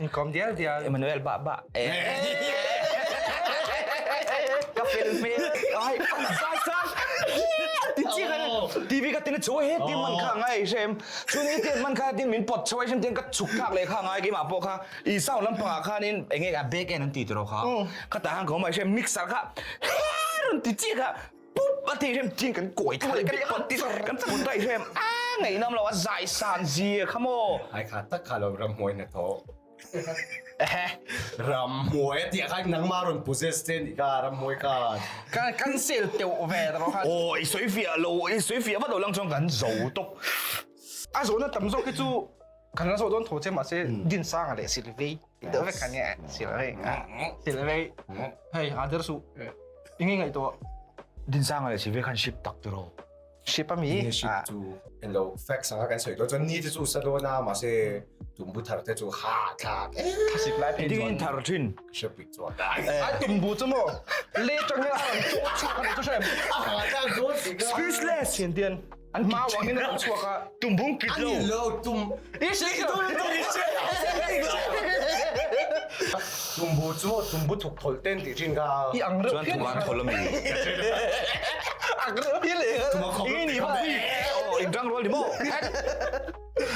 Inkawm dial dial. Emmanuel bah bah. Ka fel hmel. Ai, sai sai. Ti chi khan TV ka tin chu he ti man kha ngai hrem. Chu ni ti man kha tin min pot chawai hrem tin ka chuk thak le kha ngai ki ma pawh kha. I sound lampang ah khanin enge a back end an ti tiro kha. Kha ta han ko mai hrem mixer kha. Ron ti chi kha. Pup a ti hrem tin kan kawi thla leh kan pot ti kan pot daih hrem a ngaihnawm lo a zai san zia kha maw. Ai kha tak kha lo ramhmuai hna thawh. Ramhmuai a tih khan nangmah rawn possess che nih kha ramhmuai khan. Ka cancel teuh ve ta rawh khan. Aw i sawi fiah lo i sawi fiah vat lo lang chuan kan zo tawp. A zawhna tam zawk hi chu kan la zawh dawn tho che mahse Dinsanga leh Silvei tih deuh vek kha nia Silvei Silvei hei a der suh eng nge ngaihtuah. Dinsanga leh Silvei khan ship tak tiraw. Ship a mi? Nge ship chu englo facts anga kan sawi dawn chuan ni te chu sa dawn a mahse tumbu thar te chu ha thlak Thasik lai phei chuan. Ding thar thin. Ship bik chuan. Ai tumbu chu maw le tang hian a rawn chaw chhuak a ni chu hrem. A ha thlak dawn si ka. Speechless. Thian tian. An mau angin a rawn chhuak a. Tumbung kit lo. Ani lo tum. I hre lo. Tumbu chu tumbu thuk thawlh ten tih thin kha. I ang reuh Chuan phian. thuman thawlh ami. Ang reuh phian leh. Tuma khawp Eng ni ba? Oh, in rang rual ni maw?